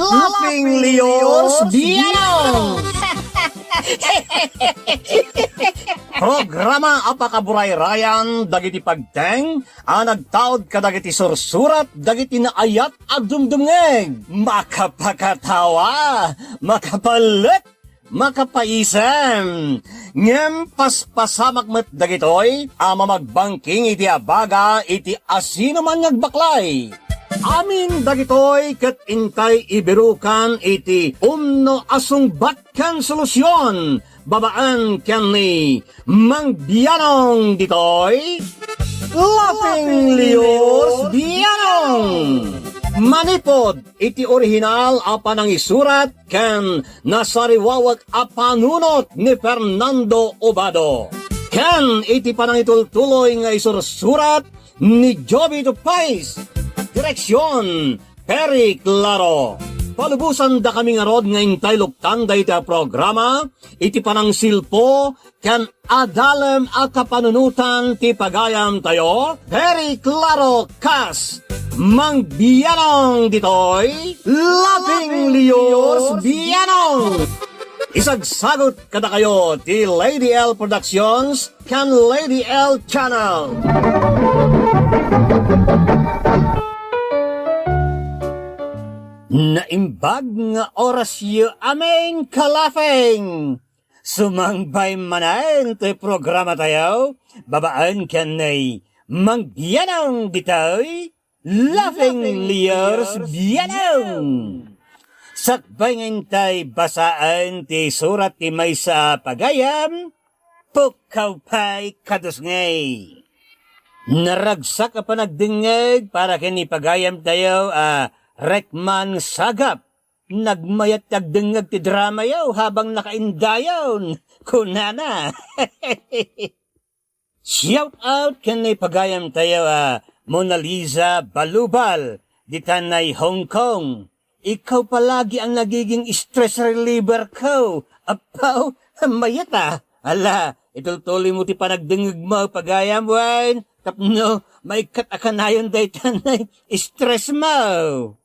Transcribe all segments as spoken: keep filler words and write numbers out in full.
Laughing Leos Bianong! Programa a pakaburayrayan dagiti pagteng a nagtaud kadagiti sursurat dagiti naayat a dumdumngeg. Makapakatawa, makapalek, makapaisem. Ngem paspasamak met dagitoy a mamagbangking iti abaga iti asinoman nga agbaklay. Amin dagitoy ket intay ibirukan iti umno a sungbat ken solusion babaen ken ni Mang Bianong ditoy. Laughing Leos Bianong! Manipod iti orihinal a panangisurat ken nasariwawek a panunot ni Fernando Obado, ken iti panangitultuloy nga isursurat ni Jovito Pais. Direksion, Perry Claro. Palubosan dakami ngarud nga intay luktan dayta a programa iti panangsilpo ken adalem a kapanunotan ti pagayamtayo, Perry Claro kas Mang Bianong ditoy, Laughing Leos Bianong. Isagsagut kadakayo ti Lady L Productions ken Lady L Channel. Naimbag nga orasyo amin ka-laughing! Sumangbay manen ti programatayo, babaen ken ni Mang Bianong ditoy, Laughing Leos Bianong. Sakbay nga intay basaen ti surat ti maysa a pagayam, pukkaw pay kadusngey. Naragsak a panagdengngeg para ken ni pagayamtayo a Rekman Sagap. Nagmayat ti agdengngeg ti dramayo habang nakaindayon, kunana. Shout out ken ni pagayamtayo a Mona Lisa Balubal, dita nay Hong Kong. Ikaw palagi ang nagiging stress reliever ko. Apaw, mayat a. Ala, itultuloy mo ti panagdengngeg mo, pagayam, wen tapno maikkat a kanayon dayta nay stress mo.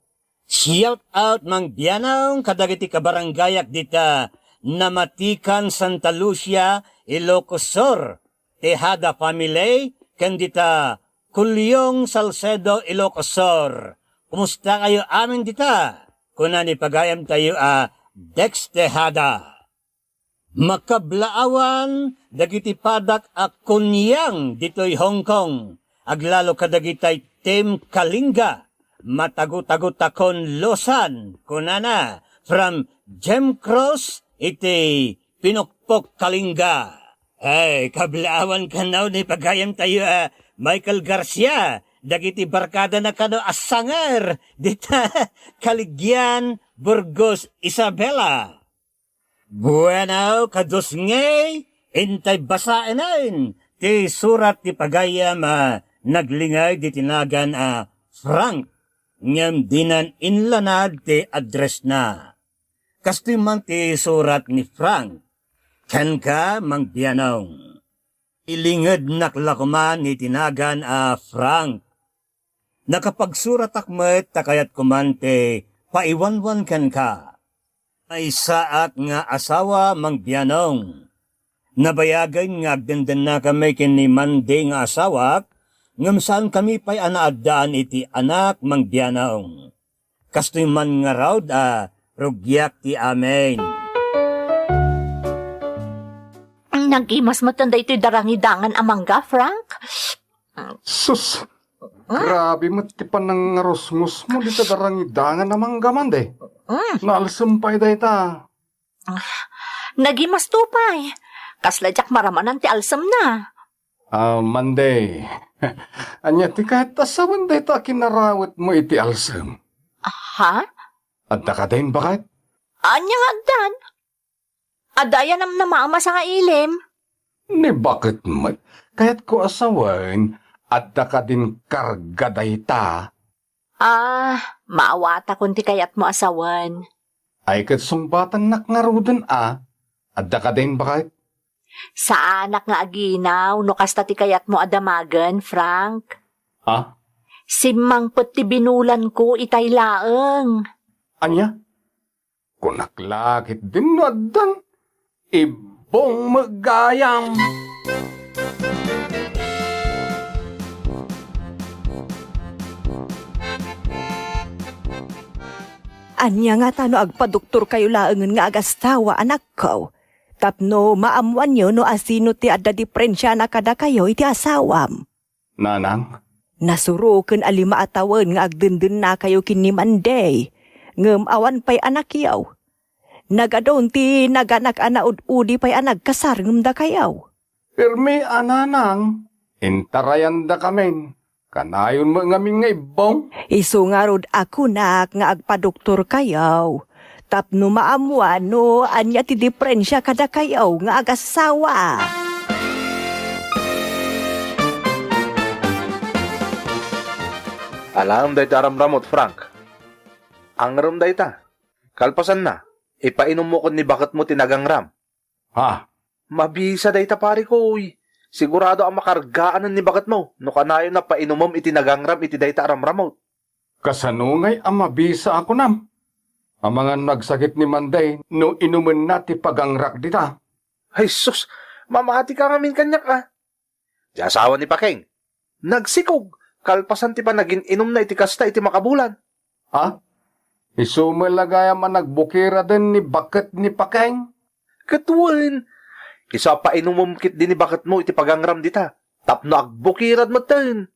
Shout out, Mang Bianong, kadagiti kabarangayak dita Namatikan, Santa Lucia, Ilocos Sur, Tejada family, ken dita Kulyong, Salcedo, Ilocos Sur. Kumusta kayo amin dita? Kuna ni pagayamtayo a Dex Tejada. Makablaawan dagiti padak a kunyang ditoy Hong Kong, aglalo kadagitay Team Kalinga, matagutagutakon Luzon, kunana, from Jim Cross iti Pinukpok, Kalinga. Ay, kablaawan kano ni pagayamtayo a Michael Garcia, dagiti barkada na kano a sanger, dita Caligian, Burgos, Isabela. Bueno, kadusngey, intay basaenen ti surat ti pagayam a naglingay diti nagan a Frank, ngem dinan inlanad ti addressna. Kastoy man ti surat ni Frank, kenka, Mang Bianong. Ilingednak la koman iti nagan a Frank. Nakapagsuratak met ta kayat koman ti paiwanwan kenka. Maysaak nga asawa, Mang Bianong. Nabayagen nga agdendennakami ken ni Mande nga asawak, ngem saankami pay a naaddaan iti anak, Mang Bianong. Kastoy man ngarud a rugiak ti amin. Nagimas met daytoy darangidangan a mangga, Frank? Sus, grabe met ti panangngarusngos mo dita darangidangan a mangga, Mande. Mm. Naalsem pay dayta. Nagimasto pay. Kasla diak maramanan ti alsemna. Ah, Mande. Ania ti kayat a sawen dayta a kinarawetmo iti alsem? Ha? Adda kadin, baket? Ania nga addan? Adda aya namnama a masangailim? Ni baket met. Kayatko a sawen, adda kadin karga dayta? Ah, maawatakon ti kayatmo a sawen. Ay ket sungbatannak ngaruden a, adda kadin, baket? Saanak nga aginaw no kasta ti kayatmo a damagen, Frank. Ha? Simmangpet ti binulanko itay laeng. Ania? Kunak la ketdin no addan. Ibbong met gayam. Ania ngata no agpadoktorkayo laengen nga agasawa, anakko? Tapno maammoanyo no asino ti adda diprensiana kadakayo iti asawam. Nanang? Nasuroken a lima a tawen nga agdendennakayo ken ni Manday, ngem awan pay anakyo. Nagadun ti naganak a naud-udi pay a nagkasar ngem dakayo. Permi a nanang, intarayandakamin. Kanayon met ngamin nga ibbong. Isu ngarud a kunak nga agpadoktorkayo. Tapno maammoan no ania ti diprensia kadakayo nga agasawa. Alaem dayta a ramramot, Frank. Angrem dayta. Kalpasanna, ipainummokon ni baketmo ti nagangram. Ha? Mabisa dayta, parikoy. Sigurado a makargaanen ni baketmo no kanayon a painumem iti nagangram iti dayta a ramramot. Kasano ngay a mabisa a kunam? Amangan no agsakit ni Manday no inumenna ti pagangrak dita. Ay sus, mamatika ngamin kaniak a. Ti asawa ni Pakeng, nagsikog, kalpasan ti panagin-inumna iti kasta iti makabulan. Ha? Isu met la gayam a nagbukiraden ni baket ni Pakeng? Ket wen, isu a painumem ketdi ni baketmo iti pagangram dita, tapno agbukirad metten.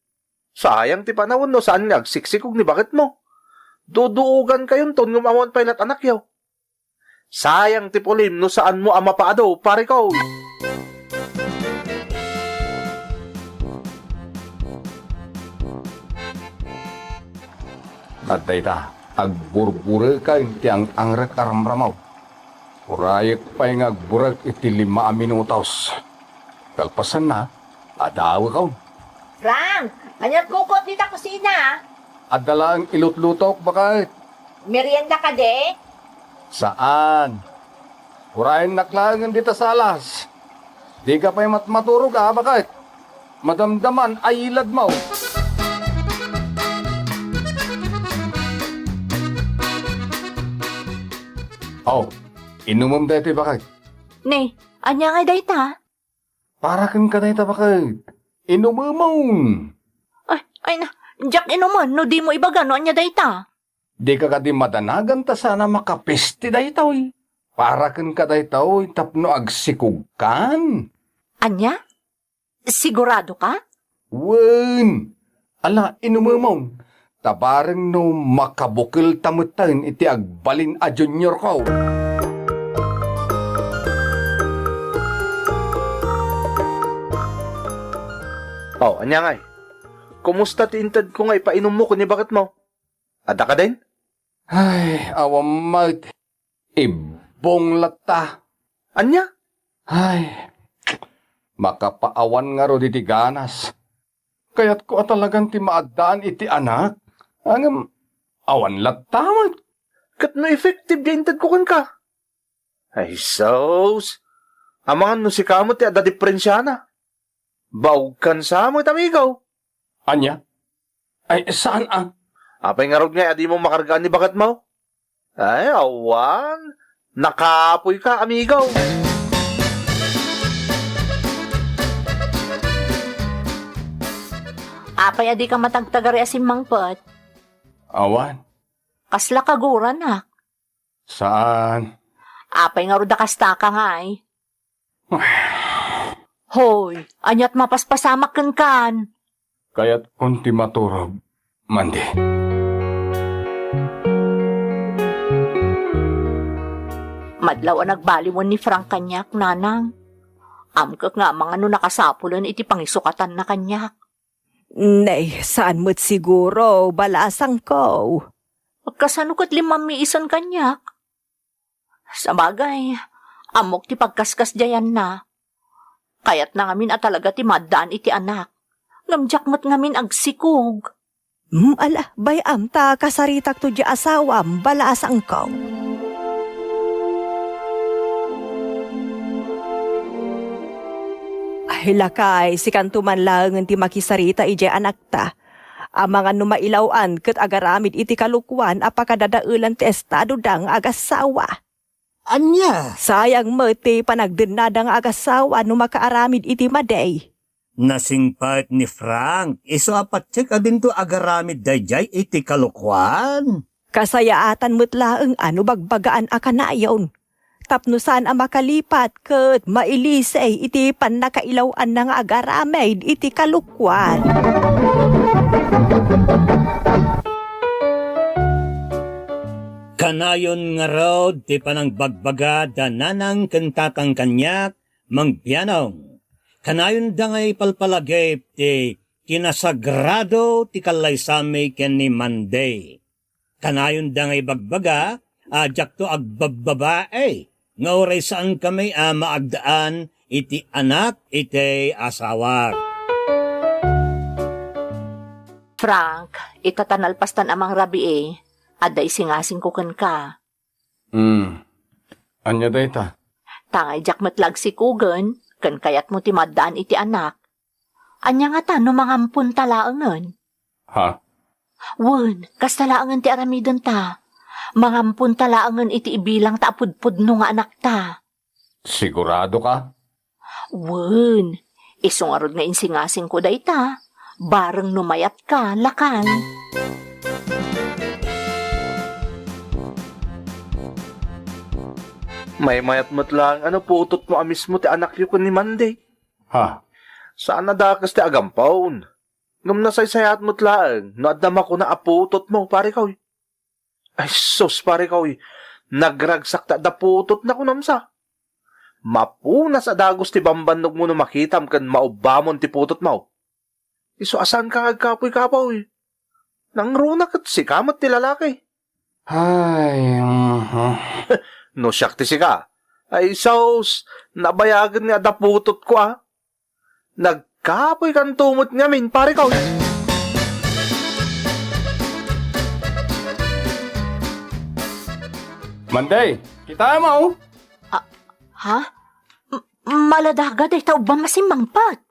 Sayang ti panawen no saan nga agsiksikog ni baketmo. Duduogankayonton ngem awan pay lat anakyo. Sayang ti pulim no saanmo a mapaado, parikoy. Adda ita, agburbureken ti ang-angrek a ramramaw. Urayek pay nga agburek iti lima a minutos. Kalpasanna, adawekon. Frank, aniat kukot dita kusina? Adda laeng ilutlutok, baket. Merienda kadi? Saan. Urayennak laengen dita salas. Dika pay matmaturog a, baket. Madamdaman a iladmo. Oh, inumem daytoy, baket. Ne, ania ngay dayta? Para kenka dayta, baket. Inumemon. Ay, ay na, diak inumen no dimo ibaga no ania dayta. Dika kadi madanagan ta saan a makapesti daytoy. Para kenka daytoy tapno agsikogkan. Ania? Sigurado ka? Wen. Ala, inumemon. Ta bareng no makabukel ta metten iti agbalin a junior ko. Oh, ania ngay? Kumusta ti intedko nga ipainummo ken ni baketmo? Adda kadin? Ay, awan met. Ibbong latta. Ania? Ay, makapaawan ngarud iti ganas. Kayatko a talagan ti maaddaan iti anak. Ngem, awan latta met. Ket no effective diay intedko kenka? Ay, sus! Amangan no sika met ti adda diprensiana. Baogkan sa met, amigo. Ania? Ay, saan a? Apay ngarud ngay a dimo makargaan ni baketmo? Ay, awan. Nakapoyka, amigo. Apay a dika matagtagari a simmangpet? Awan. Kasla kaguranak? Saan. Apay ngarud a kastaka ngay? Hoy, aniat mapaspasamak kenkan? Kayatkon ti maturog, Mandy. Madlaw a nagbaliwen ni Frank kaniak, nanang. Amkek nga amangan no nakasapulen iti pangisukatanna kaniak. Nay, saan met siguro, balasangko. Kasano ket limammiisen kaniak? Sabagay, ammok ti pagkaskasdiayanna. Kayatna ngamin a talaga ti maaddaan iti anak. Ngem diak met ngamin agsikog. Hmm, ala, bay-am ta kasaritakto diay asawam, balasangko. Ay, lakay, sikanto man laengen ti makisarita idiay anakta. Amangan no mailaw-an ket agaramid iti kalokuan a pakadadaelan ti estadoda nga agasawa. Ania? Sayang met ti panagdennada nga agasawa no makaaramid iti madi. Nasingpet ni Frank, isu a patiek a dinto agaramid daydiay iti kalokuan. Kasayaatan met laeng a no bagbagaan a kanayon. Tapno saan a makalipat ket mailisay iti pannakailaw-anna nga agaramid iti kalokuan. Kanayon ngarud ti panangbagbaga da nanang ken tatang kaniak, Mang Bianong. Kanayonda nga ipalpalagip ti kinasagrado ti kallaysami ken ni Mande. Kanayonda nga ibagbaga a diakto agbabbabae nga uray saankami a maagdaan iti anak iti asawak. Frank, ita ta nalpastan a mangrabii, adda isingasingko kenka. Hmm. Ania dayta? Tangay diak met la agsikugen, ken kayatmo ti maaddaan iti anak. Ania ngata no mangamponta laengen? Ha? Wen, kasta laengen ti aramidenta. Mangamponta laengen iti ibilangta a pudpudno nga anakta. Sigurado ka? Wen, isu ngarud nga insingasingko dayta, bareng no mayatka, lakay. Maymayat met laeng a naputotmo a mismo ti anakyo ken ni Mande. Ha? Saan a dakes ti agampon. Ngem nasaysayaat met laeng no adda makuna a putotmo, parikoy. Ay sus, parikoy, nagragsak ta adda putotna kunam sa. Mapunas a dagus ti bambannogmo no makitam ken maubbamon ti putotmo. Isu a saanka nga agkapoy, kapoy. Nangruna ket sika met ti lalaki. Ay, mhm. No siak ti sika, ay sus, nabayagen nga adda putotko a. Nagkapoykanto met ngamin, parikoy. Mande, kitaem a, o. Ah, ha? M-, maladaga dayta ubbam a simmangpet.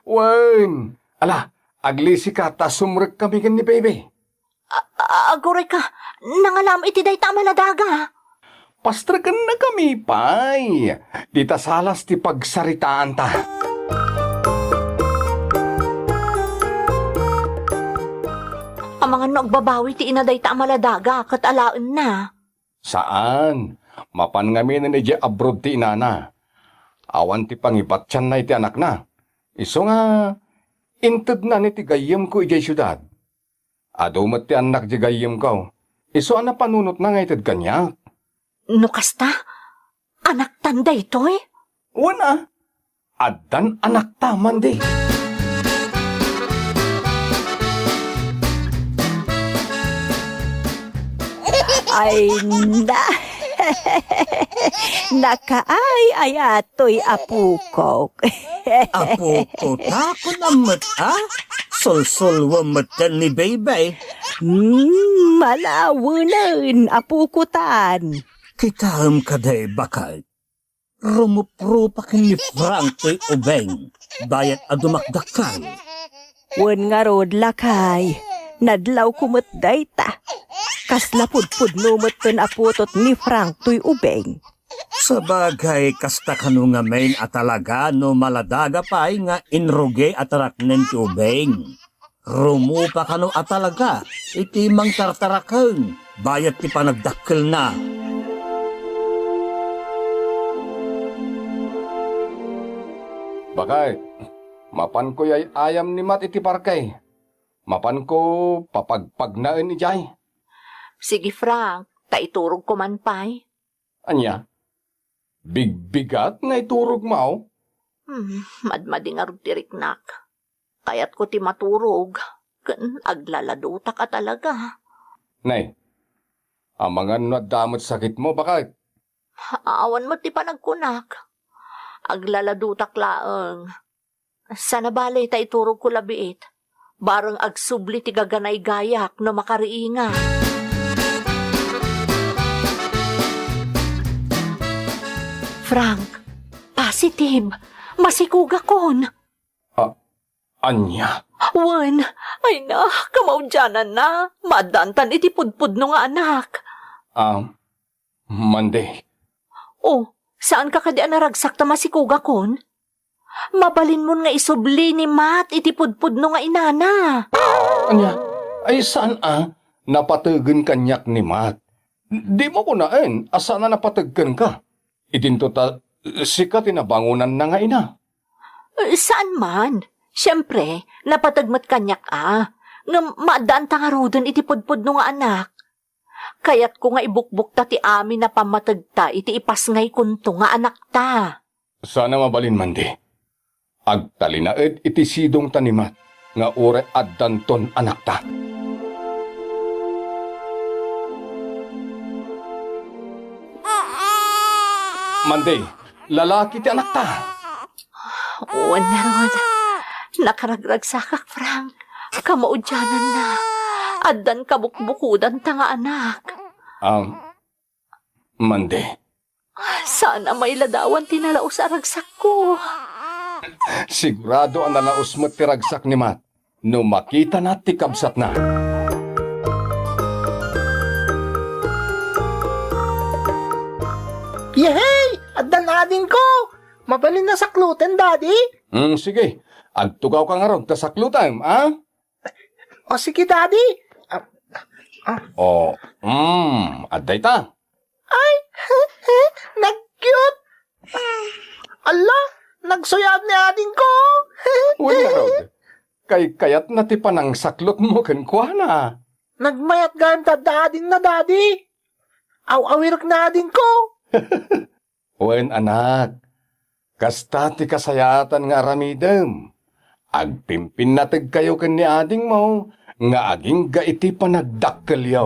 Wen, ala, aglisika ta sumrekkami ken ni Bebe. A-, a-, aguray ka, nangalam iti dayta a maladaga. Pastrekennakami pay. Dita salas ti pagsaritaanta. Amangan no agbabawi ti ina dayta a maladaga ket alaenna. Saan. Mapan ngamin idiay abroad ti inana. Awan ti pangibatianna iti anakna. Isu nga, intedna ni ti gayyemko idiay siudad. Adu met ti annak di gayyemko. Isu a napanunotna nga ited kaniak. No kasta, anaktan daytoy? Wen a, addan anakta, Mande. Ay, na. Nakaay-ayat toy apokok. Apokota, kunam met a? Sulsulwem metten ni Baybay. Hmm, malawenen, apokotan. Kitaem kadi, baket. Rumuprupa ken ni Frank toy ubing, bayat a dumakdakkel. Wen ngarud, lakay, nadlawko met dayta. Kasla pudpudno metten a putot ni Frank toy ubing. Sabagay, kasta kano ngamin a talaga no maladaga pay nga inrugi a taraknen ti ubing. Rumupa kano a talaga iti mangtartaraken bayat ti panagdakkelna. Baket, mapanko yay-ayam ni Mat iti parke. Mapanko papagpagnaen idiay. Sige, Frank, ta iturogko man pay. Ania? Bigbigat nga iturogmo? Hmm, madmadi ngarud ti riknak. Kayatko ti maturog, ken aglaladutak a talaga. Nay, amangan no adda met sakitmo, baket? Awan met ti panagkunak. Aglaladutak laeng. Sana bale ta iturogko labiit. Bareng agsubli ti gaganaygayak no makariinga. Frank, positive. Masikogakon. A-, ania? Wen, ay na, kamaudiananna, maaddaantan iti pudpudno nga anak. Ah, Mandi. Oh, saanka kadi a naragsak ta masikugakon? Mabalinmon nga isubli ni Mat iti pudpudno nga inana. Ania? Ay, saan a? Napategen kaniak ni Mat. Dimo kunaen a saan a napateg kenka. Idinto ta sika ti nabangonanna nga ina. Eh, saan man? Siempre, napateg met kaniak a. Ngem maaddaanta ngaruden iti pudpudno nga anak. Kayatko nga ibukbokta ti amin a pammategta iti ipasngaykonto nga anakta. Saan a mabalin, Mandi. Agtalinaed iti sidongta ni Mat nga uray addanton anakta. Mandi, lalaki ti anakta. Wen ngarud, nakaragragsakak, Frank. Kamaudiananna, addan kabukbukodanta nga anak. Um, Mandi. Saan a mailadawan ti nalaus a ragsakko. Sigurado a nalaus met ti ragsak ni Mat no makitana ti kabsatna. Yehey! Addan adingko! Mabalin a sakloten, Daddy? Mm, sige. Agtugawka ngarud ta saklotem, a? O, sige, Daddy. Ah, ah. O, mm, adda ita. Ay, nag-cute. Ala, nagsuyab ni adingko. Wen ngarud, kaykayatna ti panangsaklotmo kenkuana. Nagmayat gayam ta adda adingna, Daddy. Aw-awirek ni adingko. Wen, anak, kasta ti kasayaatan nga aramidem. Agpimpinnategkayo ken ni adingmo nga agingga iti panagdakkelyo.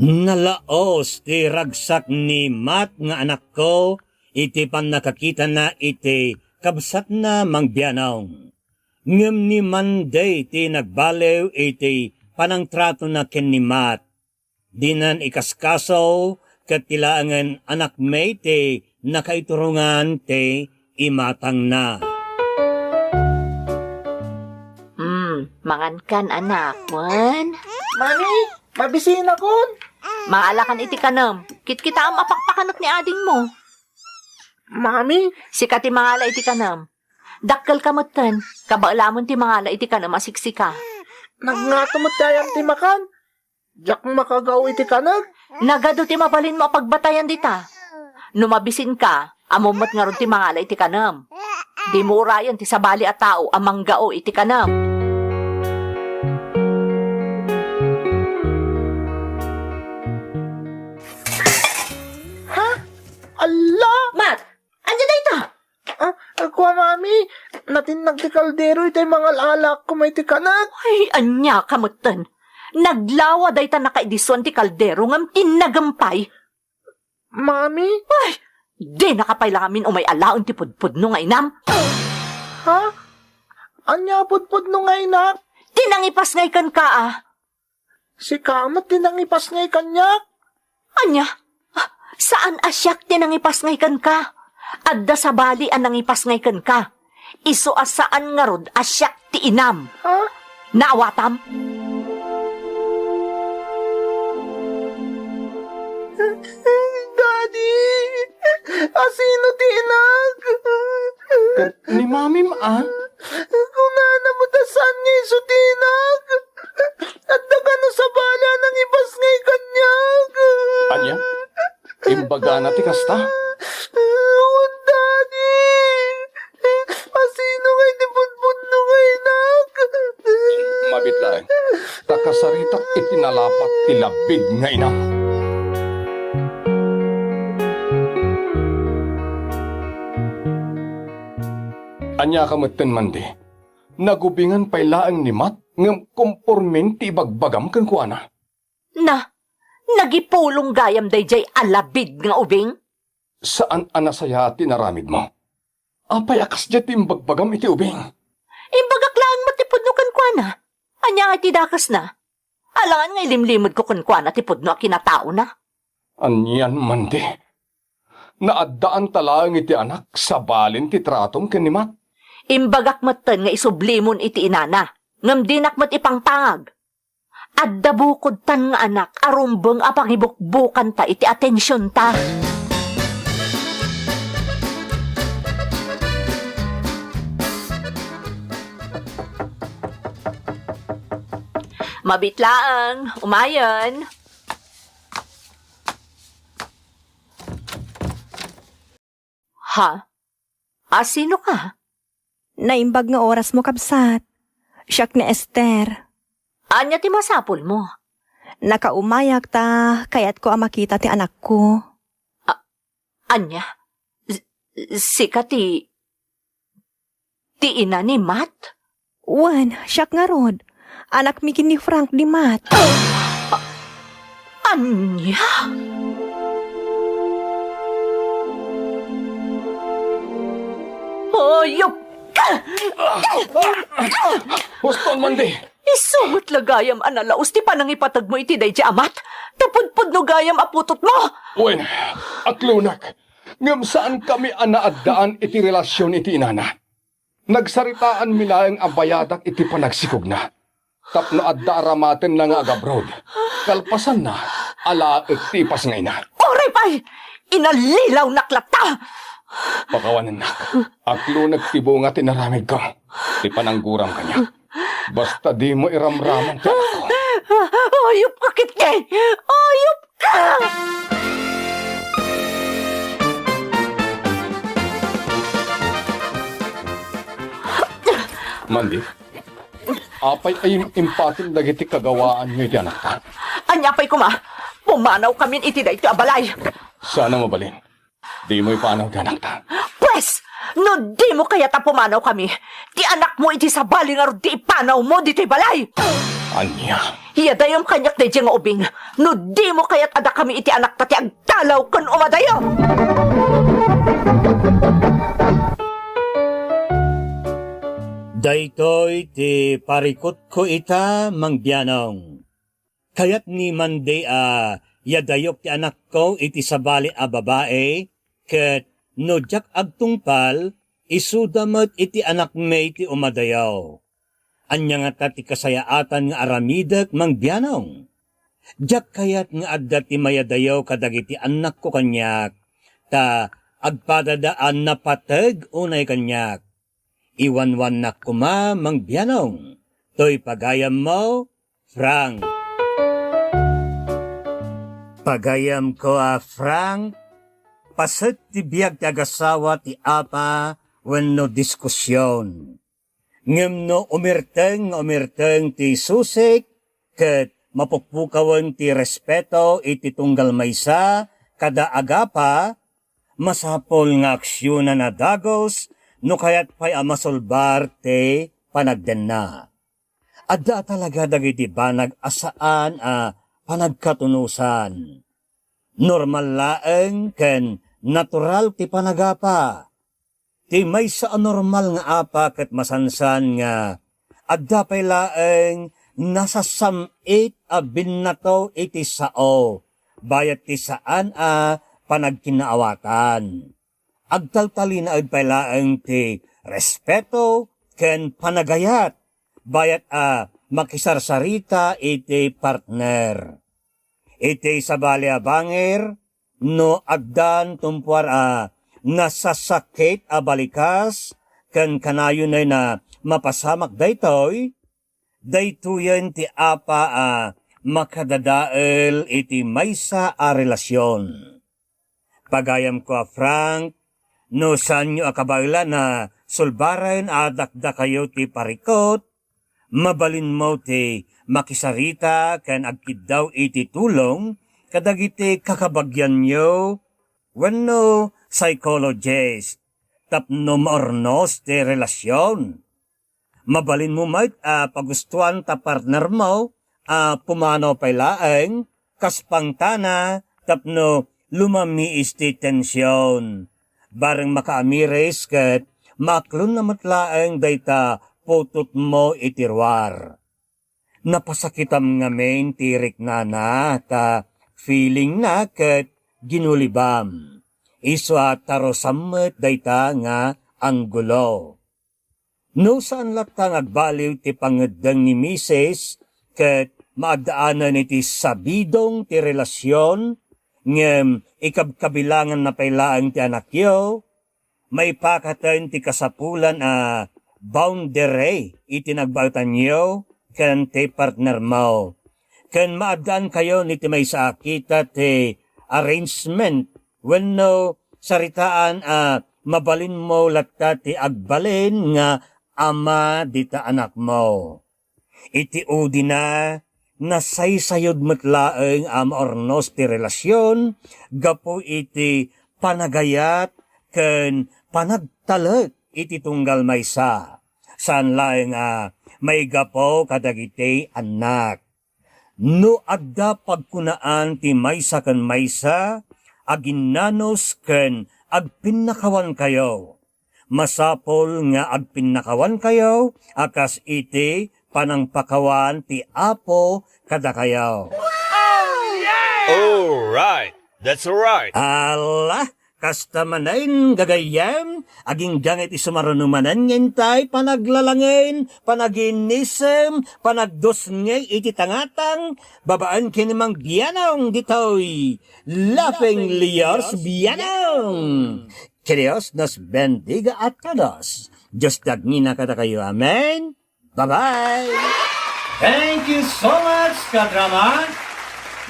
Nalaos ti ragsak ni Mat nga anakko iti pannakakitana iti kabsatna mangbianong. Ngem ni Manday ti nagbaliw iti panangtratona ken ni Mat. Dinan ikaskaso ket ti laengen anakmi ti nakaiturongan ti imatangna. Hmm, mangankan, anak, wen? Mami, mabisinakon. Mangalakan iti kanem. Kitkitaem a pakpakanek ni adingmo. Mami? Sika ti mangala iti kanem. Dakkelka metten, kabaelamon ti mangala iti kanem a siksika. Nagngato met ti ayam ti makan. Diak makagao iti kanek. Nagadu ti mabalinmo a pagbatayan dita. No mabisinka, ammom met ngarud ti mangala iti kanem. Dimo urayen ti sabali a tao a manggao iti kanem. Ha? Alla! Mat! Ania dayta? Ah, kua, Mami, natinnag ti kaldero itay mangal-alak koma iti kanek. Ay, ania ka metten? Naglawa dayta nakaidisuan ti kaldero ngem tinnagem pay. Mami? Ay, dinaka pay la ngamin umay-alaen ti pudpudno nga inam. Ha? Ania a pudpudno nga inak? Ti nangipasngay kenka, a. Sika met ti nangipasngay kaniak. Ania? Ah, saan a siak ti nangipasngay kenka? Adda sabali a nangipasngay kenka. Isu a saan ngarud a siak ti inam. Ha? Naawatam? Daddy, asino ti inak? Ket ni mamim, a? Kunana met a saan nga isu ti inak. Adda kano sabali a nangipasngay kaniak. Ania? Imbagana ti kasta? Wen, Daddy. Asino nga iti pudpudno nga inak? Mabit laeng. Ta kasaritak iti nalapat ti labid nga inam. Ania ka metten, Mandi? Nagubingan pay laeng ni Mat ngem kompormen ti ibagbagam kenkuana. Na, nagipulong gayam daydiay a labid nga ubing? Saan a nasayaat ti inaramidmo. Apay a kasdiay ti imbagbagam iti ubing? Imbagak laeng met ti pudno kenkuana. Ania nga iti dakesna? Alangan nga ilimlimedko kenkuana ti pudno a kinataona. Anian, Mandi? Naaddaanta laeng iti anak, sabalin ti tratom ken ni Matt. Imbagak metten nga isublimon iti inana, ngem dinak met ipangpangag. Adda bukodtan nga anak a rumbeng a pangibukbokanta iti atensionta. Mabit laeng, umayen. Ha? A, sino ka? Naimbag nga orasmo, kabsat. Siak ni Esther. Ania ti masapulmo? Nakaumayak ta kayatko a makita ti anakko. A-, ania? S-, sika ti, ti ina ni Matt? Wen, siak ngarud. Anakmi ken ni Frank ni Matt. Ania? Hayop ka! Huston, Mandy! Isu met la gayam a nalaus ti panangipategmo iti daydi a Matt, ta pudpudno gayam a putotmo! Wen, aklonek, ngem saankami a naaddaan iti relasion iti inana. Nagsaritaanmi laeng a bayadak iti panagsikogna. Tapno adda aramatenna nga agabroad, kalpasanna, alaek ti ipasngayna. Uray pay! Inallilawnak latta! Pakawanennak. Aklonek ti bunga ti inaramidko. Ti panangguram kaniak. Basta dimo iramraman ti anakko. Ayup ka, Kitty! Ayup ka! Mandy, apay a impatim dagiti kagawaanyo iti anakta? Ania pay koma, pumanaw kamin iti daytoy a balay. Saan a mabalin. Dimo ipanaw ti anakta. Pwes, no dimo kayat a pumanaw kami, ti anakmo iti sabali ngarud ti ipanawmo ditoy balay. Ania? Iyadayom kaniak daydi nga ubing. No dimo kayat a dakami iti anakta ti agtalaw ken umadayo. Daytoy ti parikutko ita, Mang Bianong. Kayat ni Mandy a iyadayok ti anakko iti sabali a babai, ket no diak agtungpal, isuda met iti anakmi ti umadayo. Ania ngata ti kasayaatan nga aramidek, Mang Bianong? Diak kayat nga adda ti mayadayo kadagiti annakko kaniak, ta agpadada a napateg unay kaniak. Iwanwannak koma, Mang Bianong, toy pagayammo, Frank. Pagayamko a Frank, paset ti biag ti agasawa ti apa wenno diskusion. Ngem no umirteng nga umirteng ti susik ket mapukpukawen ti respeto iti tunggal maysa kada agapa, masapul nga aksionan a dagus no kayat pay a masulbar ti panagdenna. Adda a talaga dagiti banag a saan a panagkatunosan. Normal laeng ken natural ti panagapa. Ti maysa a normal nga apa ket masansan nga adda pay laeng nasasam-it a binnato iti sao, bayat ti saan a panagkinnaawatan. Agtaltalinaed pay laeng ti respeto ken panagayat, bayat a makisarsarita iti partner. Iti sabali a bangir, no addan tumpuar a nasasakit a balikas ken kanayon a mapasamak daytoy, daytoyen ti apa a makadadael iti maysa a relasion. Pagayamko a Frank, no saanyo a kabaelan a sulbaren a dakdakayo ti parikut, mabalinmo ti makisarita ken agkiddaw iti tulong kadagiti kakabagianyo wenno psychologist tapno maurnos ti relasion. Mabalinmo met a pagustuan ta partnermo a pumanaw pay laeng kas pangtana tapno lumamiis ti tension. Bareng makaamiris ket maaklonna met laeng dayta putotmo iti ruar. Napasakitam ngamin ti riknana ta feelingna ket ginulibam. Isu a tarusan met dayta nga anggulo. No saan latta nga agbaliw ti pangeddeng ni Misis ket maaddaanen iti sabidong ti relasyon, ngem ikabkabilanganna pay laeng ti anakyo, maipakaten ti kasapulan a boundary iti nagbaetanyo ken ti partnermo. Ken maaddaankayon iti maysa a kita ti arrangement wenno saritaan a mabalinmo latta ti agbalin nga ama dita anakmo. Iti udina, nasaysayod met laeng a maurnos ti relasyon gapu iti panagayat ken panagtalek iti tunggal maysa. Saan laeng a maigapu kadagiti annak. No adda pagkunaan ti maysa ken maysa, aginnanos ken agpinnakawankayo. Masapul nga agpinnakawankayo a kas iti panangpakawan ti Apo kadakayo. All right. That's all right. Ala, kasta manen, gagayyem, agingga nga iti sumaruno manen nga intay panaglalangen, panaginisem, panagdusngeg iti tangatang, babaen ken ni Mang Bianong ditoy Laughing Leos Bianong. Que Dios nos bendiga a todos. Dios dagngina kadakayo. Amen. Bye-bye. Thank you so much, kadrama.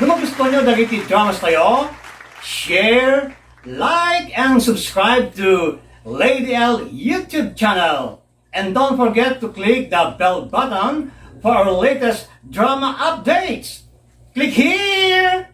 No magustuhan nyo dagiti dramas tayo, share, like, and subscribe to Lady L YouTube channel. And don't forget to click the bell button for our latest drama updates. Click here!